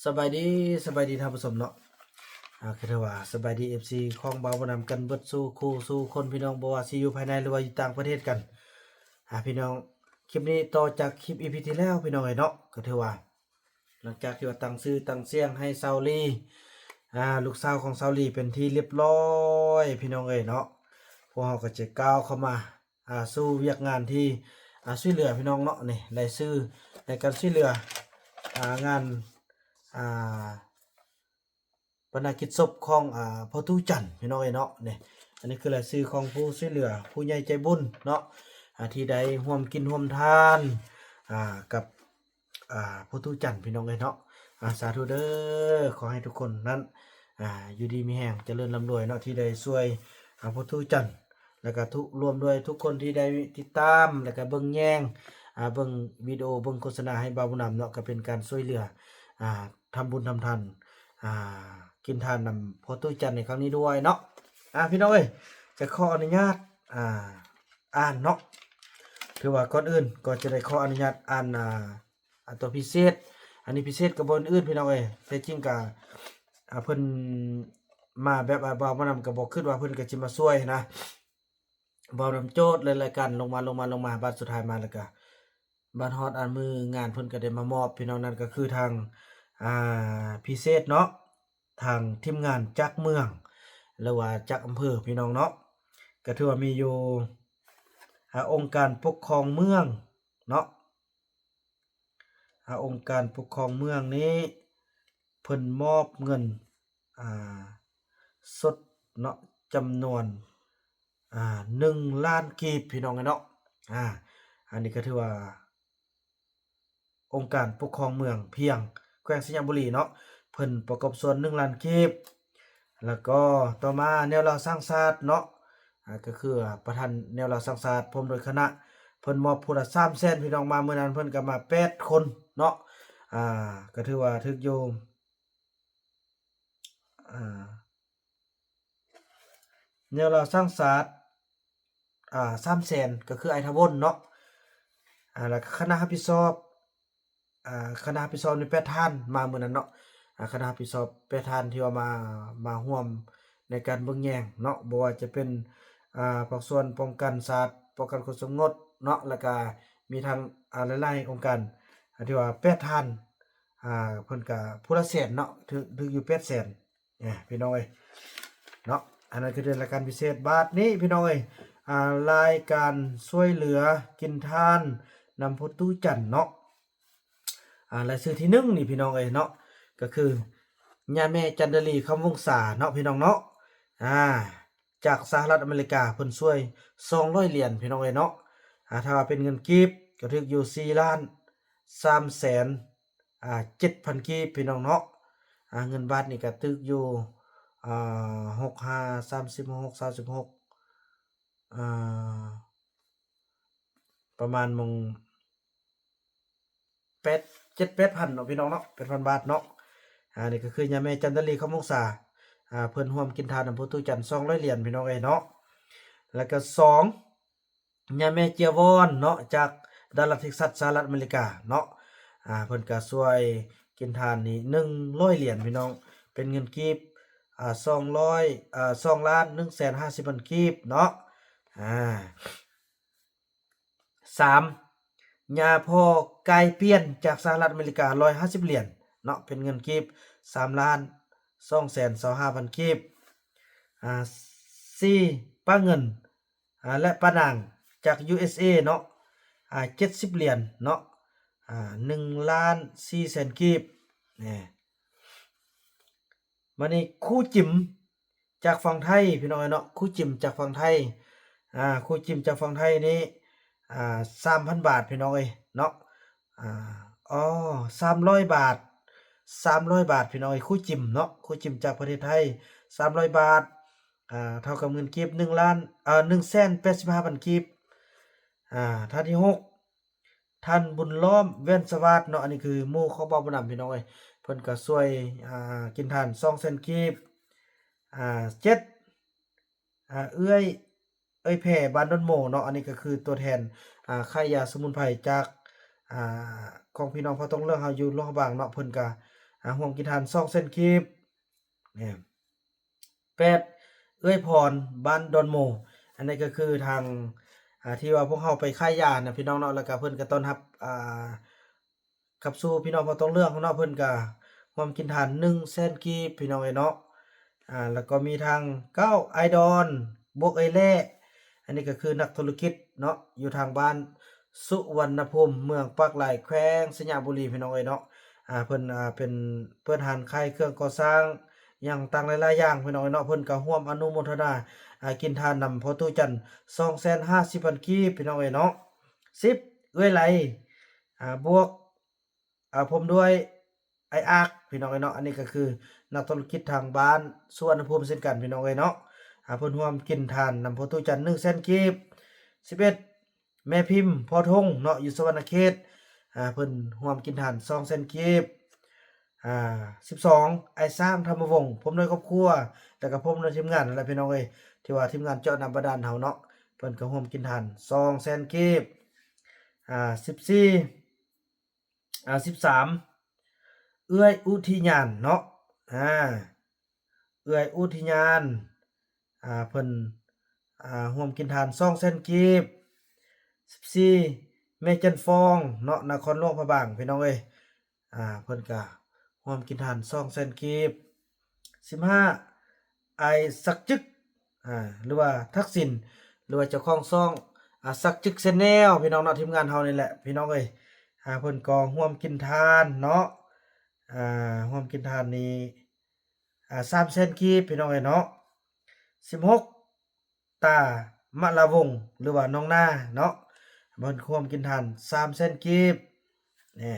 ສະບາຍດີ ສະບາຍດີທ່ານຜູ້ຊົມເນາະ ອ່າ ກໍຖືວ່າສະບາຍດີ ເອັຟຊີ ຂອງບ່າວບຸນນຳກັນເບິດສູ່ຄູ່ສູ່ຄົນ ພີ່ນ້ອງ ບໍ່ວ່າຊິຢູ່ພາຍໃນ ຫຼືວ່າຢູ່ຕ່າງປະເທດກັນ ອ່າ ພີ່ນ້ອງ ຄລິບນີ້ຕໍ່ຈາກຄລິບ ອີພີ ທີ່ແລ້ວ ພີ່ນ້ອງເອີຍເນາະ ກໍຖືວ່າ ຫຼັງຈາກທີ່ວ່າຕັ້ງຊື່ຕັ້ງສຽງໃຫ້ສາວລີ ອ່າ ລູກສາວຂອງສາວລີເປັນທີ່ລຽບລ້ອຍ ພີ່ນ້ອງເອີຍເນາະ ພວກເຮົາກໍຈະກ້າວເຂົ້າມາ ອ່າ ສູ່ວຽກງານທີ່ ອ່າ ຊ່ວຍເຫຼືອພີ່ນ້ອງເນາະ ນີ້ ລາຍຊື່ໃນການຊ່ວຍເຫຼືອ ອ່າ ງານ ອ່າ ປະນະກິດສົບຂອງ ອ່າ ພໍ່ຕູ້ຈັນ ພີ່ນ້ອງເອີຍເນາະ ນີ້ ອັນນີ້ຄືລາຍຊື່ຂອງຜູ້ຊ່ວຍເຫຼືອ ຜູ້ໃຫຍ່ໃຈບຸນເນາະ ອ່າ ທີ່ໄດ້ຮ່ວມກິນຮ່ວມທານ ອ່າ ກັບ ອ່າ ພໍ່ຕູ້ຈັນ ພີ່ນ້ອງເອີຍເນາະ ອ່າ ສາທຸເດີ ຂໍໃຫ້ທຸກຄົນນັ້ນ ອ່າ ຢູ່ດີມີແຮງ ຈະເລີນລ່ຳລວຍເນາະ ທີ່ໄດ້ຊ່ວຍ ອ່າ ພໍ່ຕູ້ຈັນ ແລ້ວກະທຸ ລວມດ້ວຍທຸກຄົນທີ່ໄດ້ຕິດຕາມ ແລ້ວກະເບິ່ງແຍງ ອ່າ ເບິ່ງວິດີໂອ ເບິ່ງໂຄສະນາໃຫ້ບ່າວບຸນນຳເນາະ ກະເປັນການຊ່ວຍເຫຼືອ ອ່າ ທຳບຸນທຳທານ ອ່າ ກິນທານນຳພໍ່ຕູ້ຈັນໃນຄັ້ງນີ້ດ້ວຍເນາະ ອ່າ ພີ່ນ້ອງເອີຍ ຈະຂໍອະນຸຍາດ ອ່າ ອ່ານເນາະ ຖືວ່າກ່ອນອື່ນກໍຈະໄດ້ຂໍອະນຸຍາດອ່ານ ອ່າ ອ່າ ຕົວພິເສດ ອັນນີ້ພິເສດກໍບໍ່ອື່ນ ພີ່ນ້ອງເອີຍ ແທ້ຈິງກໍ ອ່າ ເພິ່ນມາແບບ ອ່າ ບ່າວບຸນນຳກໍບໍ່ຄິດວ່າເພິ່ນກໍຊິມາຊ່ວຍນະ ບ່າວບຸນນຳໂຈດເລີຍລາຍການ ລົງມາ ລົງມາ ລົງມາ ບາດສຸດທ້າຍມາແລ້ວກໍ ບາດຮອດອັນມື້ງານເພິ່ນກໍໄດ້ມາມອບ ພີ່ນ້ອງ ນັ້ນກໍຄືທາງ ອ່າ ພິເສດເນາະ ທາງທີມງານຈາກເມືອງ ຫຼືວ່າຈາກອຳເພີ ພີ່ນ້ອງເນາະ ກໍຖືວ່າມີຢູ່ ອ່າ ອົງການປົກຄອງເມືອງເນາະ ອ່າ ອົງການປົກຄອງເມືອງນີ້ ເພິ່ນມອບເງິນ ອ່າ ສົດເນາະ ຈຳນວນ ອ່າ ໜຶ່ງລ້ານກີບ ພີ່ນ້ອງເອີຍເນາະ ອ່າ ອັນນີ້ກໍຖືວ່າ ອົງການປົກຄອງເມືອງພຽງ ແຂວງໄຊຍະບູລີເນາະ ເພິ່ນປະກອບສ່ວນໜຶ່ງລ້ານກີບ ແລ້ວກໍຕໍ່ມາແນວລາວສ້າງຊາດເນາະ ອ່າ ກໍຄືປະທານແນວລາວສ້າງຊາດ ພ້ອມດ້ວຍຄະນະ ເພິ່ນມອບຜູ້ລະສາມແສນ ພີ່ນ້ອງ ມາມື້ນັ້ນເພິ່ນກໍມາແປດຄົນເນາະ ອ່າ ກໍຖືວ່າຖືກຢູ່ ອ່າ ແນວລາວສ້າງຊາດ ອ່າ ສາມແສນ ກໍຄືອ້າຍທະວົນເນາະ ອ່າ ແລ້ວກໍຄະນະຮັບຜິດຊອບ ອ່າ ຄະນະຮັບຜິດຊອບນີ້ແປດທ່ານ ມາມື້ນັ້ນເນາະ ອ່າ ຄະນະຮັບຜິດຊອບແປດທ່ານທີ່ວ່າມາ ມາຮ່ວມໃນການເບິ່ງແຍງເນາະ ບໍ່ວ່າຈະເປັນ ອ່າ ພາກສ່ວນປ້ອງກັນຊາດ ປ້ອງກັນຄວາມສະຫງົບເນາະ ແລ້ວກະມີທັງ ອ່າ ຫຼາຍໆອົງການ ອ່າ ທີ່ວ່າແປດທ່ານ ອ່າ ເພິ່ນກະຜູ້ລະແສນເນາະ ຖືກ ຖືກຢູ່ແປດແສນ ອ່າ ພີ່ນ້ອງເອີຍເນາະ ອັນນັ້ນຄືລາຍການພິເສດ ບາດນີ້ພີ່ນ້ອງເອີຍ ອ່າ ລາຍການຊ່ວຍເຫຼືອກິນທານນຳພໍ່ຕູ້ຈັນເນາະ ອ່າ ລາຍຊື່ທີໜຶ່ງນີ້ພີ່ນ້ອງເອີຍເນາະ ກໍຄື ຍາແມ່ຈັນດາລີ ຄຳວົງສາເນາະ ພີ່ນ້ອງເນາະ ອ່າ ຈາກສະຫະລັດອາເມລິກາ ເພິ່ນຊ່ວຍສອງຮ້ອຍຫຼຽນ ພີ່ນ້ອງເອີຍເນາະ ອ່າ ຖ້າວ່າເປັນເງິນກີບກໍຖືກຢູ່ສີ່ລ້ານສາມແສນ ອ່າ ເຈັດພັນກີບ ພີ່ນ້ອງເນາະ ອ່າ ເງິນບາດນີ້ກໍຖືກຢູ່ ອ່າ ຫົກຫ້າ ສາມສິບຫົກ ຊາວສິບຫົກ ອ່າ ປະມານໝ່ອງ ແປດ ເຈັດແປດພັນເນາະ ພີ່ນ້ອງເນາະ ແປດພັນບາດເນາະ ອ່າ ນີ້ກໍຄືຍາແມ່ຈັນດາລີ ຄຳວົງສາ ອ່າ ເພິ່ນຮ່ວມກິນທານນຳພໍ່ຕູ້ຈັນ ສອງຮ້ອຍຫຼຽນ ພີ່ນ້ອງເອີຍເນາະ ແລ້ວກໍສອງ ຍາແມ່ເຈຍວອນເນາະ ຈາກດັລລັດເທັກຊັດ ສະຫະລັດອາເມລິກາເນາະ ອ່າ ເພິ່ນກໍຊ່ວຍກິນທານນີ້ໜຶ່ງຮ້ອຍຫຼຽນ ພີ່ນ້ອງ ເປັນເງິນກີບ ອ່າ ສອງຮ້ອຍ ອ່າ ສອງລ້ານໜຶ່ງແສນຫ້າສິບພັນກີບເນາະ ອ່າ ສາມ ຍາພໍ່ກາຍປ່ຽນ ຈາກສະຫະລັດອາເມລິກາ ຮ້ອຍຫ້າສິບຫຼຽນເນາະ ເປັນເງິນກີບ ສາມລ້ານສອງແສນຊາວຫ້າພັນກີບ ອ່າ ສີ່ ປ້າເງິນ ອ່າ ແລະ ປ້ານາງ ຈາກ ຢູເອສເອ ເນາະ ອ່າ ເຈັດສິບຫຼຽນເນາະ ອ່າ ໜຶ່ງລ້ານສີ່ແສນກີບ ນີ້ ບາດນີ້ຄູຈິມຈາກຝັ່ງໄທ ພີ່ນ້ອງເອີຍເນາະ ຄູຈິມຈາກຝັ່ງໄທ ອ່າ ຄູຈິມຈາກຝັ່ງໄທນີ້ ອ່າ ສາມພັນບາດ ພີ່ນ້ອງເອີຍເນາະ ອ່າ ອໍ ສາມຮ້ອຍບາດ ສາມຮ້ອຍບາດ ພີ່ນ້ອງເອີຍ ຄູຈິມເນາະ ຄູຈິມຈາກປະເທດໄທ ສາມຮ້ອຍບາດ ອ່າ ເທົ່າກັບເງິນກີບໜຶ່ງລ້ານ ເອີ ໜຶ່ງແສນແປດສິບຫ້າພັນກີບ ອ່າ ທ່ານທີຫົກ ທ່ານບຸນລ້ອມ ແວ່ນສະຫວາດເນາະ ອັນນີ້ຄືໝູ່ຂອງບ່າວບຸນນຳ ພີ່ນ້ອງເອີຍ ເພິ່ນກໍຊ່ວຍ ອ່າ ກິນທານສອງແສນກີບ ອ່າ ເຈັດ ອ່າ ເອື້ອຍ ເອື້ອຍແພ ບ້ານດອນໂມເນາະ ອັນນີ້ກໍຄືຕົວແທນ ອ່າ ຂາຍຢາສະໝຸນໄພຈາກ ອ່າ ຂອງພີ່ນ້ອງເຜົ່າຕົງເຫຼືອງເຮົາຢູ່ຫຼວງພະບາງເນາະ ເພິ່ນກໍ ອ່າ ຮ່ວມກິນທານສອງແສນກີບ. ແມ່ນ ແປດ ເອື້ອຍພອນ ບ້ານດອນໂມ. ອັນນີ້ກໍຄືທາງ ອ່າ ທີ່ວ່າພວກເຮົາໄປຂາຍຢານະ ພີ່ນ້ອງເນາະ, ແລ້ວກໍເພິ່ນກໍຕ້ອນຮັບ ອ່າ ກັບສູ່ພີ່ນ້ອງເຜົ່າຕົງເຫຼືອງເຮົາເນາະ, ເພິ່ນກໍຮ່ວມກິນທານໜຶ່ງແສນກີບ ພີ່ນ້ອງເອີຍເນາະ. ອ່າ ແລ້ວກໍມີທາງເກົ້າ ອ້າຍດອນ ບວກເອື້ອຍແຫຼ້. ອັນນີ້ກໍຄືນັກທຸລະກິດເນາະ ຢູ່ທາງບ້ານສຸວັນນະພູມ ເມືອງປາກລາຍ ແຂວງໄຊຍະບູລີ ພີ່ນ້ອງເອີຍເນາະ. ອ່າ ເພິ່ນ ອ່າ ເປັນ ເປີດຮ້ານຂາຍເຄື່ອງກໍ່ສ້າງຫຍັງຕ່າງຫຼາຍໆຢ່າງ ພີ່ນ້ອງເອີຍເນາະ. ເພິ່ນກໍຮ່ວມອະນຸໂມທະນາ ອ່າ ກິນທານນຳພໍ່ຕູ້ຈັນ ສອງແສນຫ້າສິບພັນກີບ ພີ່ນ້ອງເອີຍເນາະ. ສິບ ເອື້ອຍໄລ ອ່າ ບວກ ອ່າ ພ້ອມດ້ວຍອ້າຍອາກ ພີ່ນ້ອງເອີຍເນາະ. ອັນນີ້ກໍຄືນັກທຸລະກິດທາງບ້ານສຸວັນນະພູມເຊັ່ນກັນ ພີ່ນ້ອງເອີຍເນາະ. ອ່າ ເພິ່ນຮ່ວມກິນທານນຳພໍ່ຕູ້ຈັນ ໜຶ່ງແສນກີບ. ສິບເອັດ ແມ່ພິມ ພໍ່ທົງເນາະ ຢູ່ສະຫວັນນະເຂດ ອ່າ ເພິ່ນຮ່ວມກິນທານ ສອງແສນກີບ. ອ່າ ສິບສອງ ອ້າຍຊ້າງ ທຳມະວົງ ພ້ອມດ້ວຍຄອບຄົວ ແລ້ວກໍພ້ອມດ້ວຍທີມງານນັ້ນແຫຼະ ພີ່ນ້ອງເອີຍ, ທີ່ວ່າທີມງານເຈາະນ້ຳບາດານເຮົາເນາະ, ເພິ່ນກໍຮ່ວມກິນທານ ສອງແສນກີບ. ອ່າ ສິບສີ່ ອ່າ ສິບສາມ ເອື້ອຍອຸທິຍານເນາະ ອ່າ ເອື້ອຍອຸທິຍານ ອ່າ ເພິ່ນ ອ່າ ຮ່ວມກິນທານ ສອງແສນກີບ. ສິບສີ່ ແມ່ຈັນຟອງເນາະ ນະຄອນຫຼວງພະບາງ ພີ່ນ້ອງເອີຍ, ອ່າ ເພິ່ນກະຮ່ວມກິນທານ ສອງແສນກີບ. ສິບຫ້າ ອ້າຍສັກຈຶກ ອ່າ ຫຼືວ່າທັກສິນ ຫຼືວ່າເຈົ້າຂອງຊ່ອງ ອ່າ ສັກຈຶກ Channel ພີ່ນ້ອງເນາະ, ທີມງານເຮົານີ້ແຫຼະ ພີ່ນ້ອງເອີຍ. ອ່າ ເພິ່ນກໍຮ່ວມກິນທານເນາະ ອ່າ ຮ່ວມກິນທານນີ້ ອ່າ ສາມແສນກີບ ພີ່ນ້ອງເອີຍເນາະ. ສິບຫົກ ຕາມະລາວົງ ຫຼືວ່ານ້ອງນາເນາະ, ເພິ່ນຮ່ວມກິນທານ ສາມແສນກີບ. ນີ້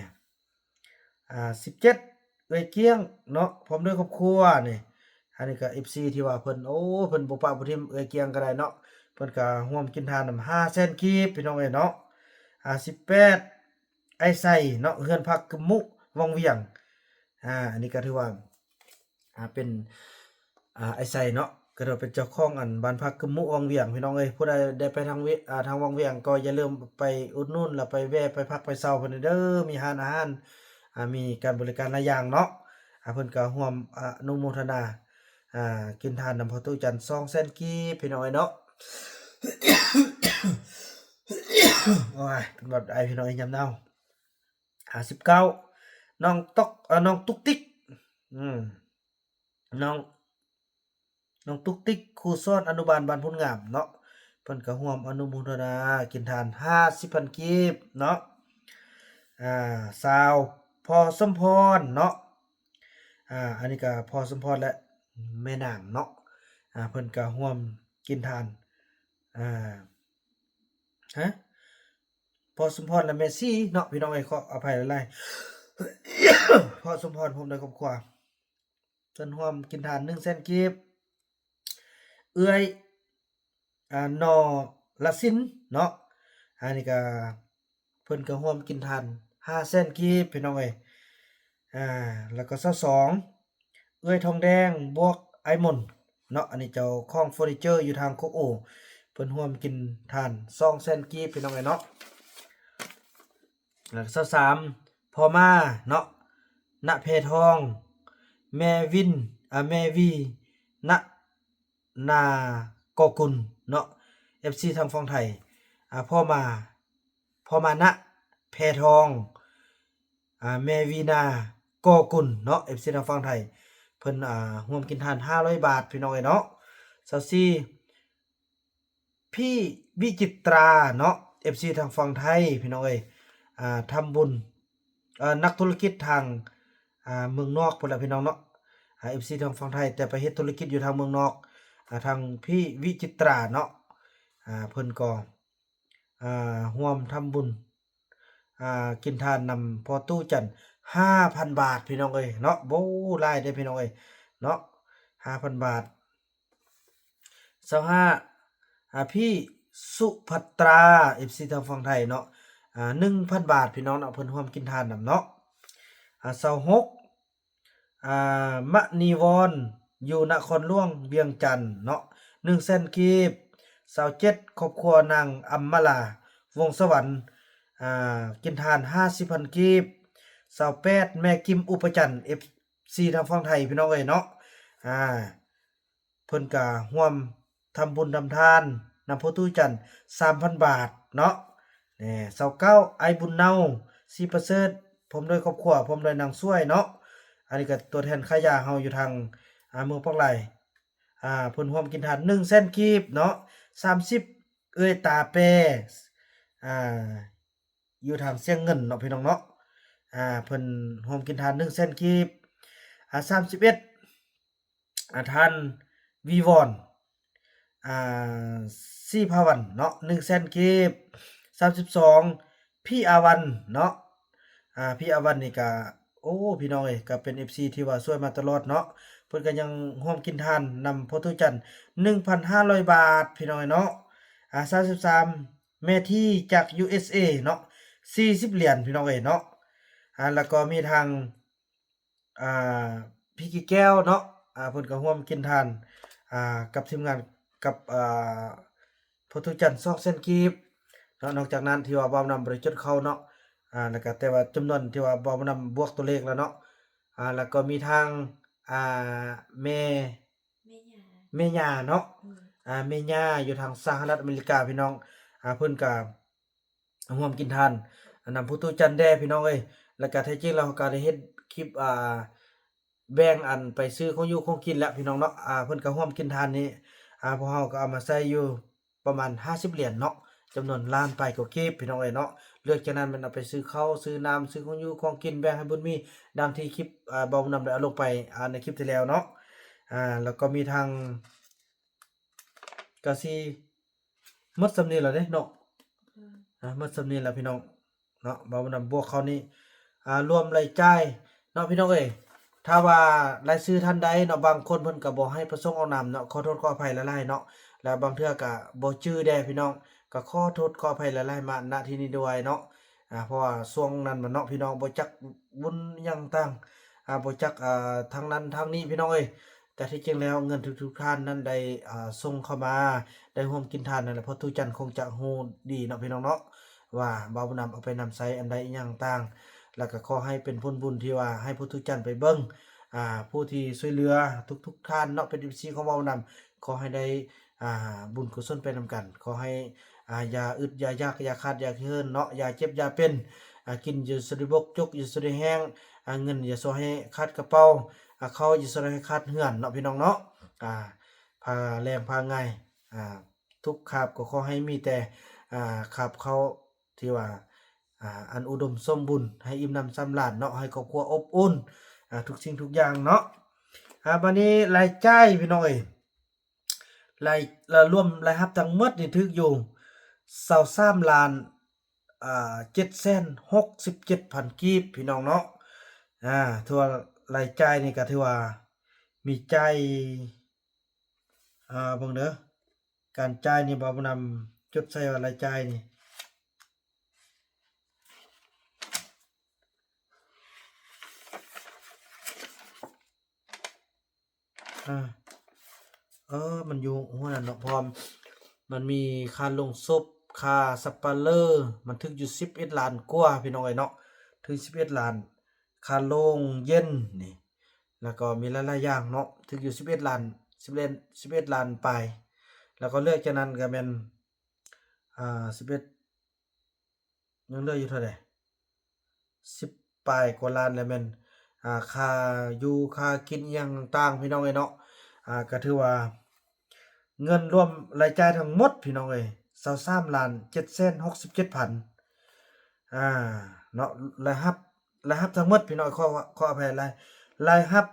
ອ່າ ສິບເຈັດ ເອື້ອຍກ້ຽງເນາະ ພ້ອມດ້ວຍຄອບຄົວນີ້. ອັນນີ້ກໍ ເອັຟຊີ ທີ່ວ່າເພິ່ນ ໂອ້ ເພິ່ນບໍ່ປະບໍ່ຖິ້ມເອື້ອຍກ້ຽງກໍໄດ້ເນາະ, ເພິ່ນກໍຮ່ວມກິນທານນຳ ຫ້າແສນກີບ ພີ່ນ້ອງເອີຍເນາະ. ອ່າ ສິບແປດ ອ້າຍໄຊເນາະ ເຮືອນພັກກຶມມຸ ວັງວຽງ. ອ່າ ອັນນີ້ກໍຖືວ່າ ອ່າ ເປັນ ອ່າ ອ້າຍໄຊເນາະ ກໍຖືວ່າເປັນເຈົ້າຂອງອັນບ້ານພັກກຶມມຸ ວັງວຽງ ພີ່ນ້ອງເອີຍ. ຜູ້ໃດໄດ້ໄປທາງ ອ່າ ທາງວັງວຽງກໍຢ່າລືມໄປອຸດໜູນ ແລ້ວໄປແວ່ໄປພັກໄປເຊົາເພິ່ນເດີ, ມີຮ້ານອາຫານ ອ່າ ມີການບໍລິການຫຼາຍຢ່າງເນາະ. ອ່າ ເພິ່ນກໍຮ່ວມອະນຸໂມທະນາ ອ່າ ກິນທານນຳພໍ່ຕູ້ຈັນ ສອງແສນກີບ ພີ່ນ້ອງເອີຍເນາະ. ໂອ້ຍ ເປັນຫວັດໄອ ພີ່ນ້ອງເອີຍ ຍາມໜາວ. ອ່າ ສິບເກົ້າ ນ້ອງຕົກ ເອີ ນ້ອງຕຸກຕິກ ອືມ ນ້ອງ ນ້ອງຕຸກຕິກ ຄູສອນອະນຸບານບ້ານໂພນງາມເນາະ, ເພິ່ນກໍຮ່ວມອະນຸໂມທະນາກິນທານ ຫ້າສິບພັນກີບເນາະ. ອ່າ ຊາວ ພໍ່ສົມພອນເນາະ, ອ່າ ອັນນີ້ກໍພໍ່ສົມພອນ ແລະ ແມ່ນາງເນາະ, ອ່າ ເພິ່ນກໍຮ່ວມກິນທານ ອ່າ ຮະ ພໍ່ສົມພອນ ແລະ ແມ່ຊີເນາະ ພີ່ນ້ອງເອີຍ, ຂໍອະໄພຫຼາຍໆ. ພໍ່ສົມພອນ ພ້ອມດ້ວຍຄອບຄົວ ເພິ່ນຮ່ວມກິນທານ ໜຶ່ງແສນກີບ. ເອື້ອຍ ອ່າ ນໍລະສິນເນາະ, ອັນນີ້ກໍ ເພິ່ນກໍຮ່ວມກິນທານ ຫ້າແສນກີບ ພີ່ນ້ອງເອີຍ. ອ່າ ແລ້ວກໍ ຊາວສອງ ເອື້ອຍທອງແດງ ບວກ ອ້າຍມົນເນາະ, ອັນນີ້ເຈົ້າຂອງເຟີນີເຈີຢູ່ທາງໂຄກໂອ, ເພິ່ນຮ່ວມກິນທານ ສອງແສນກີບ ພີ່ນ້ອງເອີຍເນາະ. ແລ້ວກໍ ຊາວສາມ ພໍ່ມາເນາະ ນະແພທອງ ແມ່ວິນ ອ່າ ແມ່ວີ ນະ ນາກໍກຸນເນາະ ເອັຟຊີທາງຝັ່ງໄທ, ອ່າ ພໍ່ມາ ພໍ່ມານະແພທອງ ອ່າ ແມ່ວີນາກໍກຸນເນາະ ເອັຟຊີທາງຝັ່ງໄທ, ເພິ່ນ ອ່າ ຮ່ວມກິນທານ ຫ້າຮ້ອຍບາດ ພີ່ນ້ອງເອີຍເນາະ. ຊາວສີ່ ພີ່ວິຈິດຕາເນາະ ເອັຟຊີທາງຝັ່ງໄທ ພີ່ນ້ອງເອີຍ, ອ່າ ທຳບຸນ ເອີ ນັກທຸລະກິດທາງ ອ່າ ເມືອງນອກພຸ້ນລະ ພີ່ນ້ອງເນາະ, ອ່າ ເອັຟຊີທາງຝັ່ງໄທ ແຕ່ໄປເຮັດທຸລະກິດຢູ່ທາງເມືອງນອກ, ອ່າ ທາງພີ່ວິຈິດຕາເນາະ, ອ່າ ເພິ່ນກໍ ອ່າ ຮ່ວມທຳບຸນ ອ່າ ກິນທານນຳພໍ່ຕູ້ຈັນ ຫ້າພັນບາດ ພີ່ນ້ອງເອີຍເນາະ, ໂອ້ ຫຼາຍເດ້ ພີ່ນ້ອງເອີຍເນາະ, ຫ້າພັນບາດ. ຊາວຫ້າ ອ່າ ພີ່ສຸພັດຕາ ເອັຟຊີທາງຝັ່ງໄທເນາະ, ອ່າ ໜຶ່ງພັນບາດ ພີ່ນ້ອງເນາະ, ເພິ່ນຮ່ວມກິນທານນຳເນາະ. ອ່າ ຊາວຫົກ ອ່າ ມະນີວອນ ຢູ່ນະຄອນຫຼວງວຽງຈັນເນາະ ໜຶ່ງແສນກີບ. ຊາວເຈັດ ຄອບຄົວນາງອຳມາລາ ວົງສະຫວັນ ອ່າ ກິນທານ ຫ້າສິບພັນກີບ. ຊາວແປດ ແມ່ກິມ ອຸປະຈັນ ເອັຟ ຊີທາງຝັ່ງໄທພີ່ນ້ອງເອີຍເນາະ. ອ່າ ເພິ່ນກະຮ່ວມທຳບຸນທຳທານນຳພໍ່ຕູ້ຈັນ ສາມພັນບາດເນາະ. ແນ່ ຊາວເກົ້າ ອ້າຍບຸນເນົາ ສີປະເສີດ ພ້ອມດ້ວຍຄອບຄົວ ພ້ອມດ້ວຍນາງສວຍເນາະ. ອັນນີ້ກະຕົວແທນຂາຍຢາເຮົາຢູ່ທາງ ອ່າ ເມືອງປາກລາຍ. ອ່າ ເພິ່ນຮ່ວມກິນທານ ໜຶ່ງແສນກີບເນາະ. ສາມສິບ ເອື້ອຍຕາແປ ອ່າ ຢູ່ທາງຊຽງເງິນເນາະ ພີ່ນ້ອງເນາະ. ອ່າ ເພິ່ນຮ່ວມກິນທານ ໜຶ່ງແສນກີບ. ອ່າ ສາມສິບເອັດ ອ່າ ທ່ານ ວີວອນ ອ່າ ສີພາວັນເນາະ ໜຶ່ງແສນກີບ. ສາມສິບສອງ ພີ່ອາວັນເນາະ. ອ່າ ພີ່ອາວັນນີ້ກະ ໂອ້ ພີ່ນ້ອງເອີຍ ກະເປັນເອັຟຊີທີ່ວ່າຊ່ວຍມາຕະຫຼອດເນາະ. ເພິ່ນກະຍັງຮ່ວມກິນທານນຳພໍ່ຕູ້ຈັນ ໜຶ່ງພັນຫ້າຮ້ອຍບາດ ພີ່ນ້ອງເອີຍເນາະ. ອ່າ ສາມສິບສາມ ແມ່ທີຈາກ ຢູເອສເອ ເນາະ ສີ່ສິບຫຼຽນ ພີ່ນ້ອງເອີຍເນາະ. ອ່າ ແລ້ວກໍມີທາງ ອ່າ ພີ່ກີແກ້ວເນາະ. ອ່າ ເພິ່ນກໍຮ່ວມກິນທານ ອ່າ ກັບທີມງານ ກັບ ອ່າ ພໍ່ຕູ້ຈັນ ສອງແສນກີບເນາະ. ນອກຈາກນັ້ນທີ່ວ່າບ່າວນຳບໍ່ໄດ້ຈົດເຂົ້າເນາະ. ອ່າ ແລ້ວກໍແຕ່ວ່າຈຳນວນທີ່ວ່າບ່າວນຳບວກຕົວເລກແລ້ວເນາະ. ອ່າ ແລ້ວກໍມີທາງ ອ່າ ແມ່ ແມ່ຍ່າ ແມ່ຍ່າເນາະ. ອືມ ອ່າ ແມ່ຍ່າຢູ່ທາງສະຫະລັດອາເມລິກາ ພີ່ນ້ອງ. ອ່າ ເພິ່ນກໍ ຮ່ວມກິນທານ ອັນນຳພໍ່ຕູ້ຈັນແດ່ ພີ່ນ້ອງເອີຍ. ແລ້ວກະແທ້ຈິງແລ້ວເຮົາກະໄດ້ເຮັດຄລິບ ອ່າ ແບ່ງອັນໄປຊື້ຂອງຢູ່ຂອງກິນແລ້ວ ພີ່ນ້ອງເນາະ. ອ່າ ເພິ່ນກະຮ່ວມກິນທານນີ້ ອ່າ ພວກເຮົາກະເອົາມາໃຊ້ຢູ່ປະມານຫ້າສິບຫຼຽນເນາະ ຈຳນວນລ້ານປາຍກວ່າກີບ ພີ່ນ້ອງເອີຍເນາະ. ເລືອກຈາກນັ້ນແມ່ນເອົາໄປຊື້ເຂົ້າ ຊື້ນ້ຳ ຊື້ຂອງຢູ່ຂອງກິນ ແບ່ງໃຫ້ບຸນມີ ດັ່ງທີ່ຄລິບ ອ່າ ບ່າວນຳໄດ້ເອົາລົງໄປ ອ່າ ໃນຄລິບທີ່ແລ້ວເນາະ. ອ່າ ແລ້ວກໍມີທາງ ກະຊິໝົດສ່ຳນີ້ແລ້ວເດ້ເນາະ. ອືມ ອ່າ ໝົດສ່ຳນີ້ແລ້ວພີ່ນ້ອງເນາະ. ບ່າວນຳບວກເຂົ້ານີ້ ອ່າ ລວມລາຍຈ່າຍເນາະ ພີ່ນ້ອງເອີຍ. ຖ້າວ່າລາຍຊື່ທ່ານໃດເນາະ ບາງຄົນເພິ່ນກະບໍ່ໃຫ້ປະສົງອອກນາມເນາະ ຂໍໂທດຂໍອະໄພຫຼາຍໆເນາະ. ແລະບາງເທື່ອກະບໍ່ຈື່ແດ່ພີ່ນ້ອງ ກະຂໍໂທດຂໍອະໄພຫຼາຍໆມາ ນະທີ່ນີ້ດ້ວຍເນາະ. ອ່າ ເພາະວ່າຊ່ວງນັ້ນມັນເນາະ ພີ່ນ້ອງ ບໍ່ຈັກບຸນຫຍັງຕ່າງ ອ່າ ບໍ່ຈັກ ອ່າ ທາງນັ້ນທາງນີ້ ພີ່ນ້ອງເອີຍ. ແຕ່ທີ່ຈິງແລ້ວເງິນທຸກໆທ່ານນັ້ນໄດ້ ອ່າ ສົ່ງເຂົ້າມາ ໄດ້ຮ່ວມກິນທານນັ້ນແຫຼະ ພໍ່ຕູ້ຈັນຄົງຈະຮູ້ດີເນາະ ພີ່ນ້ອງເນາະ ວ່າບ່າວນຳເອົາໄປນຳໃຊ້ອັນໃດອີ່ຫຍັງຕ່າງ. ແລ້ວກໍຂໍໃຫ້ເປັນຜົນບຸນທີ່ວ່າໃຫ້ພໍ່ຕູ້ຈັນໄປເບິ່ງ ອ່າ ຜູ້ທີ່ຊ່ວຍເຫຼືອທຸກໆທ່ານເນາະ ເປັນເອັຟຊີຂອງບ່າວນຳ ຂໍໃຫ້ໄດ້ ອ່າ ບຸນກຸສົນໄປນຳກັນ. ຂໍໃຫ້ ອ່າ ຢ່າອຶດ ຢ່າຢາກ ຢ່າຂາດ ຢ່າເຂີນເນາະ ຢ່າເຈັບ ຢ່າເປັນ ອ່າ ກິນຢ່າສູ່ໄດ້ບົກ ຈົກຢ່າສູ່ໄດ້ແຫ້ງ ອ່າ ເງິນຢ່າສູ່ໃຫ້ຂາດກະເປົາ ອ່າ ເຂົ້າຢ່າສູ່ໄດ້ໃຫ້ຂາດເຮືອນເນາະ ພີ່ນ້ອງເນາະ. ອ່າ ພາແລງພາງ່າຍ ອ່າ ທຸກຄາບກໍຂໍໃຫ້ມີແຕ່ ອ່າ ຄາບເຂົ້າທີ່ວ່າ ອ່າ ອັນອຸດົມສົມບູນ ໃຫ້ອີ່ມໜຳສຳລານເນາະ ໃຫ້ຄອບຄົວອົບອຸ່ນ ອ່າ ທຸກສິ່ງທຸກຢ່າງເນາະ. ອ່າ ບາດນີ້ລາຍຈ່າຍ ພີ່ນ້ອງເອີຍ ລາຍ ລະລວມລາຍຮັບທັງໝົດນີ້ຖືກຢູ່ ຊາວສາມລ້ານ ອ່າ ເຈັດແສນຫົກສິບເຈັດພັນກີບ ພີ່ນ້ອງເນາະ. ອ່າ ຖືວ່າລາຍຈ່າຍນີ້ກໍຖືວ່າມີຈ່າຍ ອ່າ ເບິ່ງເດີ ການຈ່າຍນີ້ ບ່າວນຳຈົດໃສ່ວ່າລາຍຈ່າຍນີ້ ອ່າ ເອີ ມັນຢູ່ຫົວນັ້ນເນາະ ເພາະວ່າມັນມີຄ່າລົງສົບ ຄ່າສັບປະເລີ ມັນຖືກຢູ່ສິບເອັດລ້ານກວ່າ ພີ່ນ້ອງເອີຍເນາະ ຖືກສິບເອັດລ້ານ ຄ່າໂລງເຢັນນີ້ ແລ້ວກໍມີຫຼາຍໆຢ່າງເນາະ ຖືກຢູ່ສິບເອັດລ້ານ ສິບເອັດ ສິບເອັດລ້ານປາຍ ແລ້ວກໍເລືອກຈາກນັ້ນກໍແມ່ນ ອ່າ ສິບເອັດ ຍັງເຫຼືອຢູ່ເທົ່າໃດ ສິບປາຍກວ່າລ້ານ ແລ້ວແມ່ນ ອ່າ ຄ່າຢູ່ຄ່າກິນອີ່ຫຍັງຕ່າງໆ ພີ່ນ້ອງເອີຍເນາະ. ອ່າ ກໍຖືວ່າເງິນລວມລາຍຈ່າຍທັງໝົດ ພີ່ນ້ອງເອີຍ ຊາວສາມລ້ານເຈັດແສນຫົກສິບເຈັດພັນ. ອ່າ ເນາະ ລາຍຮັບ ລາຍຮັບທັງໝົດ ພີ່ນ້ອງ ຂໍ ຂໍອະໄພ ລາຍ ລາຍຮັບ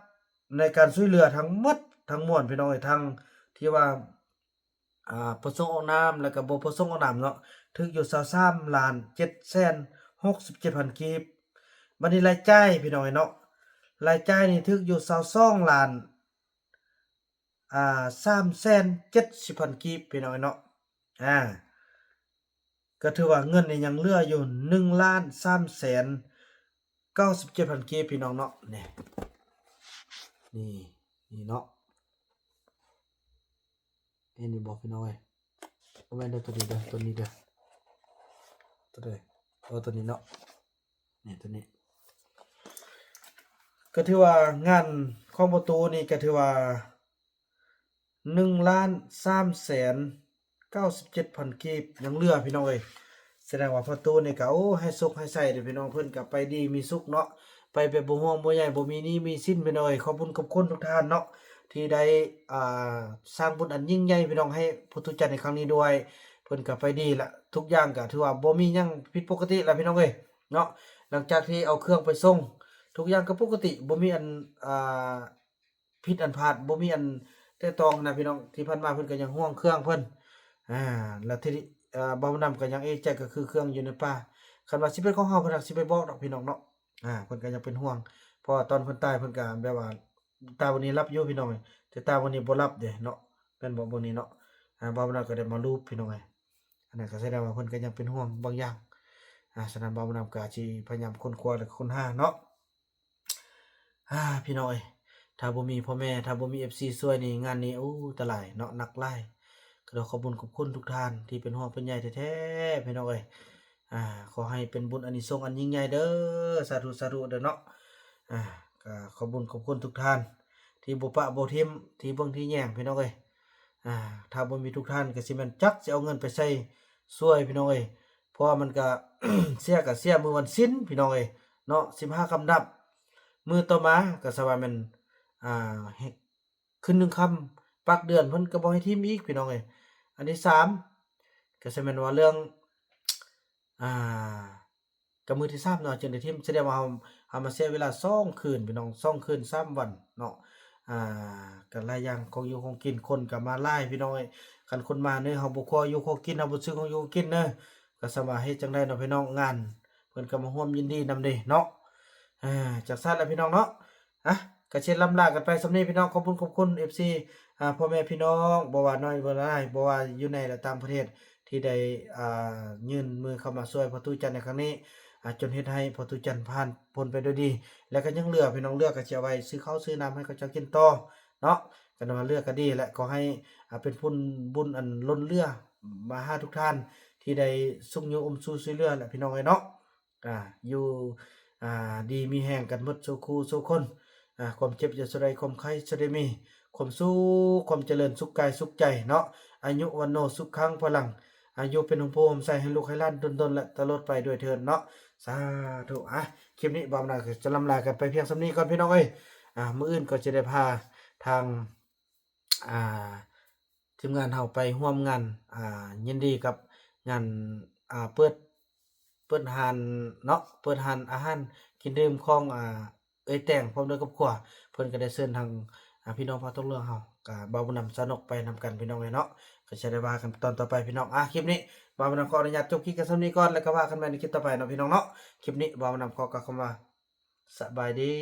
ໃນການຊ່ວຍເຫຼືອທັງໝົດທັງມວນ ພີ່ນ້ອງເອີຍ ທັງທີ່ວ່າ ອ່າ ປະສົງອອກນາມ ແລ້ວກໍບໍ່ປະສົງອອກນາມເນາະ ຖືກຢູ່ຊາວສາມລ້ານເຈັດແສນຫົກສິບເຈັດພັນກີບ. ບັດນີ້ລາຍຈ່າຍ ພີ່ນ້ອງເອີຍເນາະ ລາຍຈ່າຍນີ້ຖືກຢູ່ຊາວສອງລ້ານ ອ່າ ສາມແສນເຈັດສິບພັນກີບ ພີ່ນ້ອງເອີຍເນາະ. ອ່າ ກໍຖືວ່າເງິນນີ້ຍັງເຫຼືອຢູ່ໜຶ່ງລ້ານສາມແສນເກົ້າສິບເຈັດພັນກີບ ພີ່ນ້ອງເນາະ. ນີ້ ນີ້ ນີ້ເນາະ ເຫັນຢູ່ບໍ່ ພີ່ນ້ອງເອີຍ? ບໍ່ແມ່ນເດີ ໂຕນີ້ເດີ ໂຕນີ້ເດີ ໂຕໃດ? ເອີ ໂຕນີ້ເນາະ ນີ້ ໂຕນີ້. ກໍຖືວ່າງານຂອງພໍ່ຕູ້ນີ້ກໍຖືວ່າ ໜຶ່ງລ້ານສາມແສນເກົ້າສິບເຈັດພັນກີບ ຍັງເຫຼືອພີ່ນ້ອງເອີຍ. ສະແດງວ່າພໍ່ຕູ້ນີ້ກໍ ໂອ້ ໃຫ້ໂຊກໃຫ້ໄຊເດີ້ພີ່ນ້ອງ, ເພິ່ນກໍໄປດີມີສຸກເນາະ, ໄປແບບບໍ່ຫ່ວງບໍ່ໃຍ ບໍ່ມີໜີ້ມີສິນພີ່ນ້ອງເອີຍ. ຂອບບຸນຂອບຄຸນທຸກທ່ານເນາະ ທີ່ໄດ້ ອ່າ ສ້າງບຸນອັນຍິ່ງໃຫຍ່ພີ່ນ້ອງ ໃຫ້ພໍ່ຕູ້ຈັນໃນຄັ້ງນີ້ດ້ວຍ. ເພິ່ນກໍໄປດີລະ ທຸກຢ່າງກໍຖືວ່າບໍ່ມີຫຍັງຜິດປົກກະຕິລະພີ່ນ້ອງເອີຍເນາະ. ຫຼັງຈາກທີ່ເອົາເຄື່ອງໄປສົ່ງ ທຸກຢ່າງກໍປົກກະຕິ ບໍ່ມີອັນ ອ່າ ຜິດອັນພາດ ບໍ່ມີອັນແຕະຕ້ອງນະພີ່ນ້ອງ. ທີ່ຜ່ານມາເພິ່ນກໍຍັງຫ່ວງເຄື່ອງເພິ່ນ ອ່າ ແລ້ວທີ່ ເອີ ບ່າວບຸນນຳກໍຍັງເອກໃຈ ກໍຄືເຄື່ອງຢູ່ໃນປ່າ. ຄັນວ່າຊິເປັນຂອງເຮົາ ເພິ່ນກໍຊິໄປບອກດອກພີ່ນ້ອງເນາະ. ອ່າ ເພິ່ນກໍຍັງເປັນຫ່ວງ ເພາະວ່າຕອນເພິ່ນຕາຍ ເພິ່ນກໍແບບວ່າ ຕາບ່ອນນີ້ຫຼັບຢູ່ພີ່ນ້ອງ ແຕ່ຕາບ່ອນນີ້ບໍ່ຫຼັບເດ້ເນາະ. ແມ່ນບໍ່ ບ່ອນນີ້ເນາະ? ອ່າ ບ່າວບຸນນຳກໍໄດ້ມາລູບພີ່ນ້ອງເອີຍ. ອັນນັ້ນກໍສະແດງວ່າເພິ່ນກໍຍັງເປັນຫ່ວງບາງຢ່າງ. ອ່າ ສະນັ້ນ ບ່າວບຸນນຳກໍຊິພະຍາຍາມຄົ້ນຄວ້າ ແລະ ຄົ້ນຫາເນາະ. ອ່າ ພີ່ນ້ອງເອີຍ ຖ້າບໍ່ມີພໍ່ແມ່ ຖ້າບໍ່ມີເອັຟຊີຊ່ວຍນີ້ ງານນີ້ ໂອ້ ຕາຫຼາຍເນາະ ໜັກຫຼາຍ. ກໍຕ້ອງຂອບບຸນຂອບຄຸນທຸກທ່ານທີ່ເປັນຫ່ວງເປັນໃຍແທ້ໆ ພີ່ນ້ອງເອີຍ. ອ່າ ຂໍໃຫ້ເປັນບຸນອານິສົງອັນຍິ່ງໃຫຍ່ເດີ້ ສາທຸ ສາທຸເດີ້ເນາະ. ອ່າ ກໍຂອບບຸນຂອບຄຸນທຸກທ່ານທີ່ບໍ່ປະບໍ່ຖິ້ມ ທີ່ເບິ່ງທີ່ແຍງ ພີ່ນ້ອງເອີຍ. ອ່າ ຖ້າບໍ່ມີທຸກທ່ານກໍຊິແມ່ນຈັກຊິເອົາເງິນໄປໃສຊ່ວຍ ພີ່ນ້ອງເອີຍ. ເພາະວ່າມັນກະ ເສຍກະເສຍມື້ວັນສິນພີ່ນ້ອງເອີຍເນາະ ສິບຫ້າຄ່ຳດັບ. ມື້ຕໍ່ມາກະສະວ່າແມ່ນ ອ່າ ຂຶ້ນໜຶ່ງຄ່ຳປາກເດືອນ ເພິ່ນກະບໍ່ໃຫ້ຖິ້ມອີກພີ່ນ້ອງເອີຍ. ອັນທີສາມກະສະແມ່ນວ່າເລື່ອງ ອ່າ ກະມື້ທີສາມເນາະ ຈຶ່ງໄດ້ຖິ້ມ. ສະແດງວ່າເຮົາ ເຮົາມາເສຍເວລາສອງຄືນພີ່ນ້ອງ ສອງຄືນສາມວັນເນາະ. ອ່າ ກະຫຼາຍຢ່າງ ຂອງຢູ່ຂອງກິນ ຄົນກະມາຫຼາຍພີ່ນ້ອງເອີຍ. ຄັນຄົນມາເນີ ເຮົາບໍ່ຂໍຢູ່ຂໍກິນ ເຮົາບໍ່ຊື້ຂອງຢູ່ຂອງກິນເນີ ກະສາມາດເຮັດຈັ່ງໃດເນາະພີ່ນ້ອງ. ງານເພິ່ນກະມາຮ່ວມຍິນດີນຳເດ້ເນາະ. ອ່າ ຈັ່ງຊັ້ນລະພີ່ນ້ອງເນາະ. ອ່ະ ກະຊິລ່ຳລາກັນໄປສ່ຳນີ້ພີ່ນ້ອງ. ຂອບຄຸນຂອບຄຸນເອັຟຊີ ອ່າ ພໍ່ແມ່ພີ່ນ້ອງ ບໍ່ວ່ານ້ອຍບໍ່ຫຼາຍ ບໍ່ວ່າຢູ່ໃນ ແລະ ຕ່າງປະເທດ ທີ່ໄດ້ ອ່າ ຍື່ນມືເຂົ້າມາຊ່ວຍພໍ່ຕູ້ຈັນໃນຄັ້ງນີ້ ອ່າ ຈົນເຮັດໃຫ້ພໍ່ຕູ້ຈັນຜ່ານພົ້ນໄປດ້ວຍດີ. ແລະ ກໍຍັງເຫຼືອພີ່ນ້ອງ ເຫຼືອກໍຊິເອົາໄວ້ຊື້ເຂົ້າຊື້ນ້ຳໃຫ້ເຂົາເຈົ້າກິນຕໍ່ເນາະ. ກໍວ່າເຫຼືອກໍດີແຫຼະ ຂໍໃຫ້ ອ່າ ເປັນຜົນບຸນອັນລົ້ນເຫຼືອມາຫາທຸກທ່ານ ທີ່ໄດ້ຊຸກຍູ້ອຸ້ມຊູຊ່ວຍເຫຼືອແຫຼະ ພີ່ນ້ອງເອີຍເນາະ. ອ່າ ຢູ່ ອ່າ ດີມີແຮງກັນໝົດສູ່ຄູ່ສູ່ຄົນ. ອ່າ ຄວາມເຈັບຢ່າສູ່ໄດ້ ຄວາມໄຂ້ຢ່າສູ່ໄດ້ມີ ຄວາມສຸກຄວາມຈະເລີນ ສຸກກາຍສຸກໃຈເນາະ. ອາຍຸ ວັນໂນ ສຸຂັງ ພະລັງ ອາຍຸເປັນຮົ່ມໂພຮົ່ມໄຊ ໃຫ້ລູກໃຫ້ຫຼານດົນໆ ແລະ ຕະຫຼອດໄປດ້ວຍເທີ້ນເນາະ. ສາທຸ. ອ່ະ ຄລິບນີ້ບ່າວບຸນນຳກໍຈະລ່ຳລາກັນໄປພຽງສ່ຳນີ້ກ່ອນ ພີ່ນ້ອງເອີຍ. ອ່າ ມື້ອື່ນກໍຈະໄດ້ພາທາງ ອ່າ ທີມງານເຮົາໄປຮ່ວມງານ ອ່າ ຍິນດີກັບງານ ອ່າ ເປີດ ເປີດຮ້ານເນາະ ເປີດຮ້ານອາຫານກິນດື່ມຂອງ ອ່າ ເອື້ອຍແຕງ ພ້ອມດ້ວຍຄອບຄົວ. ເພິ່ນກໍໄດ້ເຊີນທາງ ອ່າ ພີ່ນ້ອງພາກຕົກເຫຼືອງເຮົາ ກະບ່າວບຸນນຳ ສາວນົກ ໄປນຳກັນ ພີ່ນ້ອງເອີຍເນາະ. ກໍຈະໄດ້ວ່າກັນຕອນຕໍ່ໄປ ພີ່ນ້ອງ. ອ່າ ຄລິບນີ້ບ່າວບຸນນຳຂໍອະນຸຍາດຈົບຄລິບກັນສ່ຳນີ້ກ່ອນ ແລ້ວກໍວ່າກັນໃໝ່ໃນຄລິບຕໍ່ໄປເນາະ ພີ່ນ້ອງເນາະ. ຄລິບນີ້ບ່າວບຸນນຳຂໍກ່າວຄຳວ່າ ສະບາຍດີ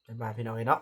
ບາຍບາຍ ພີ່ນ້ອງເອີຍເນາະ.